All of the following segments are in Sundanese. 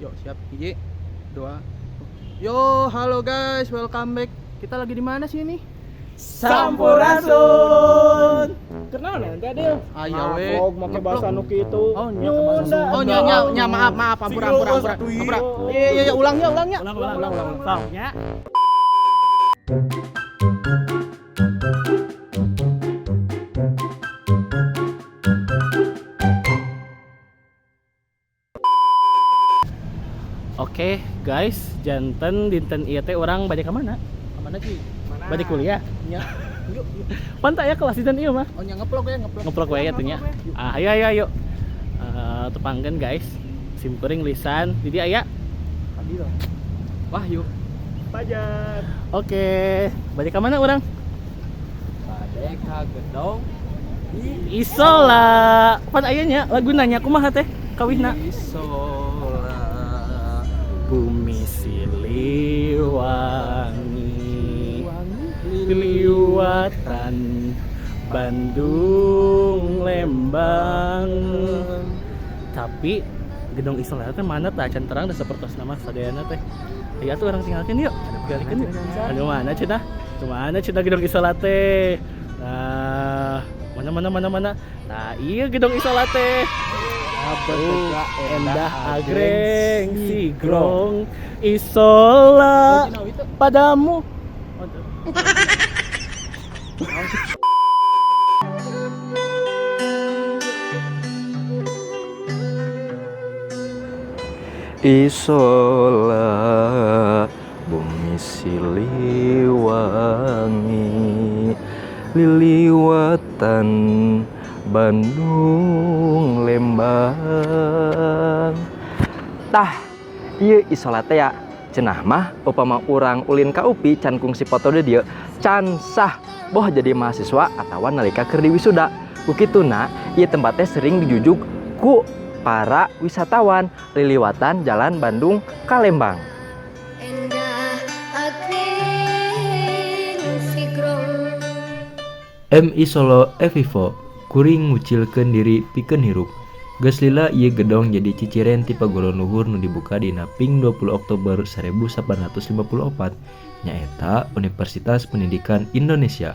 Yuk, siap. Hiji, dua. Yo, halo guys, welcome back. Kita lagi di mana sih ini? Sampurasun. Kenal nanti Adil. Ayo we. Vlog make bahasa nu kitu. Oh, nya, bahasa Sunda. Oh, nya nya nya, maaf maaf, ampura ampura ampura. Ampura. Iya iya iya, ulang ya, ulang ya. Ulang ulang ulang ulang. Ya. Oke guys, janten dinten ieu teh urang bade ka mana? Kemana sih? Bade kuliah. Nya. Yuk, yuk. Pan teh aya kelas dinten ieu mah. Oh, nya ngeplok ya, ngeplok. Ngeplok wae atuh nya. Ah, ayo ayo ayo. Tepangkeun guys. Sim kuring lisan. Jadi aya. Adil. Wahyu. Pajar. Oke, bade ka mana urang? Bade ka gedong Isola. Pan aya nya lagu nanya kumaha teh kawihna? Isola. Bumi Siliwangi Liwatan Bandung Lembang. Tapi gedung Isola teh mana tah can terang da sapertos nama sadayana teh. Aya tuh orang tinggalkeun yuk, tinggalkeun yuk. Anu mana cenah? Mana cenah gedung Isola teh? Nah, mana mana mana mana. Nah, iya gedung Isola teh. Endah agreng sigrong Isola padamu. Isola bumi Siliwangi liliwatan Bandung Lembang. Tah, ieu Isola teh ya. Cenah mah upama urang ulin ka UPI can kungsi foto di dieu can sah boh jadi mahasiswa atawa nalika keur di wisuda. Ku kituna ieu tempat teh sering dijujuk ku para wisatawan liliwatan jalan Bandung ka Lembang. Endah agreng sigrong. MI Solo Evivo kuring ngucilkeun diri pikeun hirup. Geus lila ieu gedong jadi ciciren ti paguruan luhur nu dibuka dina ping 20 Oktober 1854 nyaeta Universitas Pendidikan Indonesia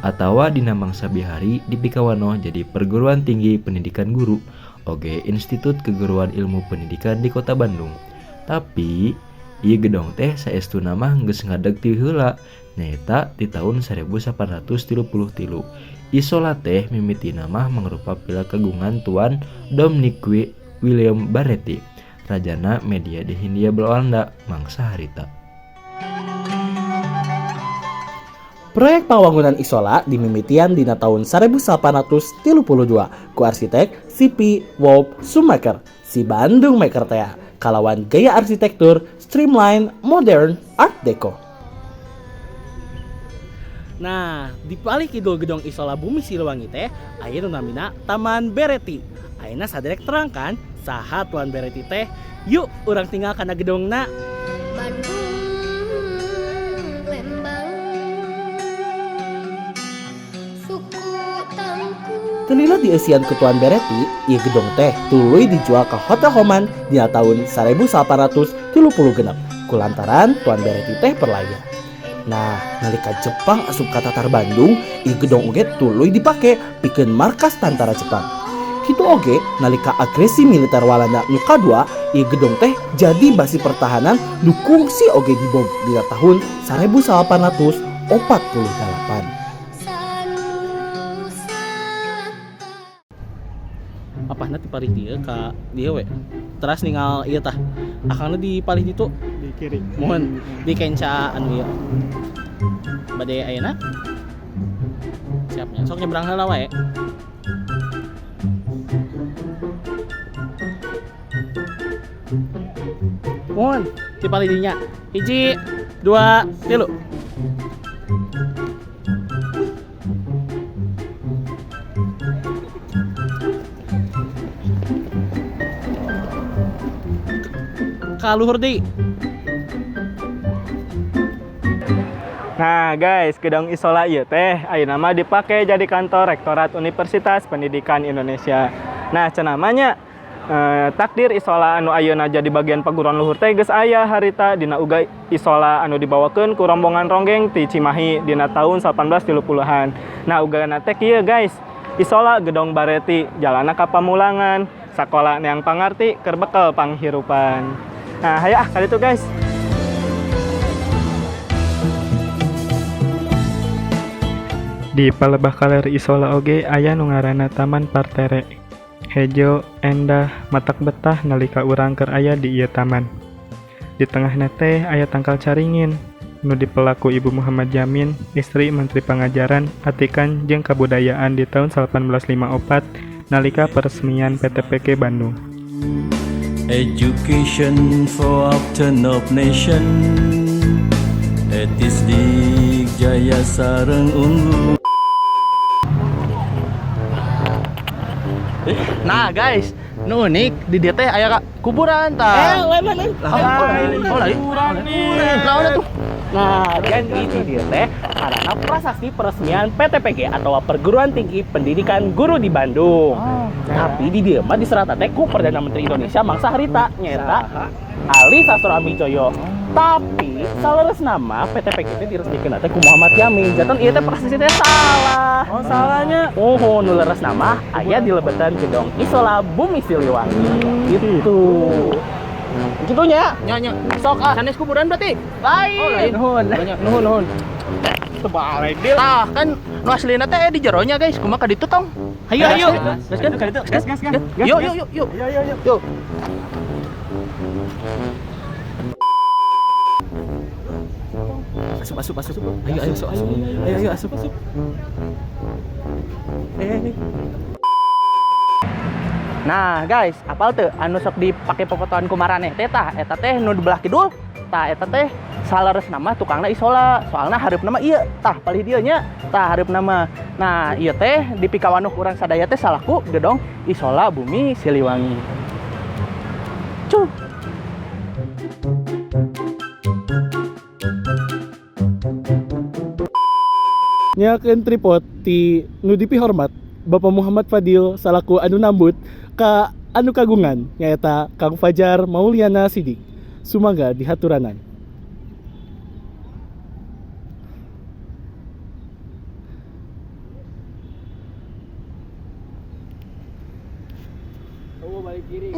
atawa dina mangsa bihari dipikawanoh jadi Perguruan Tinggi Pendidikan Guru oge Institut Keguruan Ilmu Pendidikan di Kota Bandung. Tapi ieu gedong teh saestuna mah geus ngadeg ti heula nyaeta di tahun 1833. Isola teh mimitina mah mangrupa pila kagungan Tuan Dominique William Baretti, rajana media di Hindia Belanda mangsa harita. Proyek pembangunan Isola dimimitian dina tahun 1832 ku arsitek C.P. Wolf Schumacher, si Bandung Maker tea, kalawan gaya arsitektur streamline modern art deco. Nah, di paling kidul gedung Isola Bumi Siliwangi teh aya nu namina Taman Bereti. Ayeuna saderek terangkan saha Tuan Bereti teh. Yuk urang tinggal kana gedungna. Bandung Lembang suku tangku. Teu lila dieusian ku Tuan Bereti, ieu gedung teh tuluy dijual ke Hotel Homan dina tahun 1836 kulantaran Tuan Bereti teh perlaya. Nah, nalika Jepang asup ka Tatar Bandung, ieu gedung oge tuluy dipake pikeun markas tantara Jepang. Kitu oge nalika agresi militer Walanda nu kadua, ieu gedung teh jadi basi pertahanan nu kungsi oge dibom dina tahun 1848. Apahna ti palih dieu ka dieu we. Teras ningal ieu tah. Akangna di palih ditu di kiri. Mohon di kenca anu ieu. Bade ayeuna? Siapnya. Sok nyebrang heula wae. Mohon di palih dinya. 1, 2, 3. Ka luhur deui. Nah guys, gedung Isola ieu teh ayeuna mah dipake jadi kantor Rektorat Universitas Pendidikan Indonesia. Nah, cenah mah nya Takdir Isola anu ayeuna jadi bagian paguruan luhur teh geus aya harita dina uga Isola anu dibawakeun ku rombongan ronggeng ti Cimahi dina tahun 1830-an. Nah, ugana teh kieu guys. Isola Gedong Bareti, jalana ka Pamulangan, sakola neang pangarti keur bekel panghirupan. Nah, hayu ah ka ditu guys. Di palebah kaler Isola oge aya nu ngaranna Taman Parterre. Hejo, endah, matak betah nalika urang keur aya di ieu taman. Di tengahna teh aya tangkal caringin nu dipelak ku Ibu Muhammad Yamin, istri Menteri Pangajaran, Atikan jeung Kabudayaan di taun 1854 nalika peresmian PTPG Bandung. Education for upturn of nation. Etis Jaya sareng unggul. Nah guys, nu unik di dieu teh aya kuburan tah. Lain lain lain. Oh, lain. Naon atuh? Nah, jadi di dieu teh karena prasasti peresmian PTPG atau Perguruan Tinggi Pendidikan Guru di Bandung. Tapi di dieu mah diserat teh ku Perdana Menteri Indonesia mangsa harita nyaeta Ali Sastroamidjojo. Tapi saleresna mah PTPG teh diresmikeun teh ku Muhammad Yamin. Janten ieu teh prasasti teh salah. Oh, salahnya. Oh, nu leresna mah aya di lebetan Gedong Isola Bumi Siliwangi. Gitu. Gitu nya. Nya nya. Sok ah. Sanes kuburan berarti? Lain. Oh, lain. Nuhun. Banyak nuhun nuhun. Terbalik dia. Tah, kan nu aslina teh di jeronya guys, kumaha ka ditu tong? Hayu hayu. Gas kan? Gas gas gas. Yuk yuk yuk yuk. Yo yo yo. Yuk. Asup asup asup. Ayo ayo asup asup. Ayo ayo asup asup. Eh. Nah, guys, apal tuh anu sok dipake popotoan ku maraneh teh tah eta teh nu di belah kidul, tah eta teh saleresna mah tukangna Isola, soalna hareupna mah ieu tah palih dieu nya, tah hareupna mah. Nah, ieu teh dipikawanuh urang sadaya teh salaku Gedong Isola Bumi Siliwangi. Cuh. Nyakeun tripod ti nu dipihormat Bapak Muhammad Fadil salaku anu nambut ka anu kagungan nyaeta Kang Fajar Mauliana Sidik. Sumangga dihaturanan. Oh, balik kiri.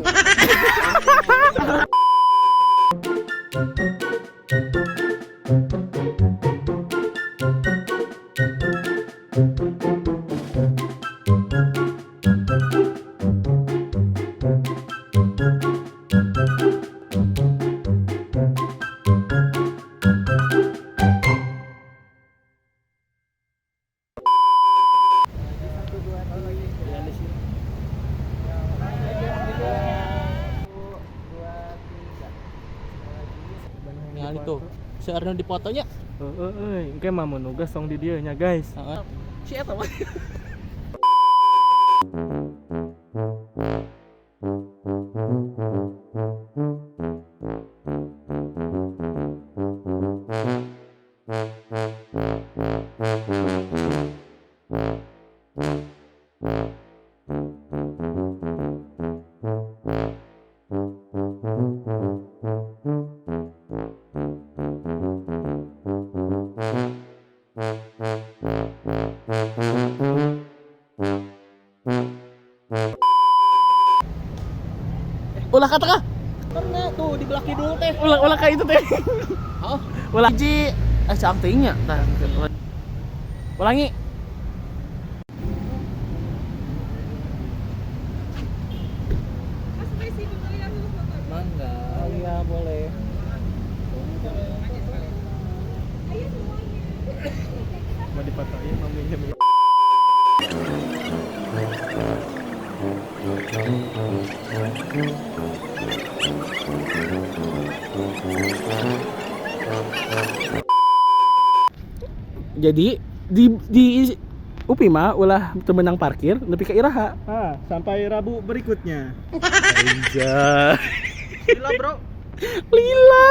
Ningali tuh. Seueur nu dipotonya. Heeh euy, engke mah mun nugas tong di dieu nya guys. Heeh. Si eta mah. Ulah kata kah? Pernah tuh di belah kidul teh. Ulah ulah kayak itu teh. Oh, Ulah. hiji cang teuing nya. Tah. Ulangi. Mangga. Oh iya boleh. Mau dipotoin mau minjem. Jadi di UPI mah ulah teu meunang parkir nepi ka iraha. Ah, sampai Rabu berikutnya. Anjay. Lila, Bro. Lila.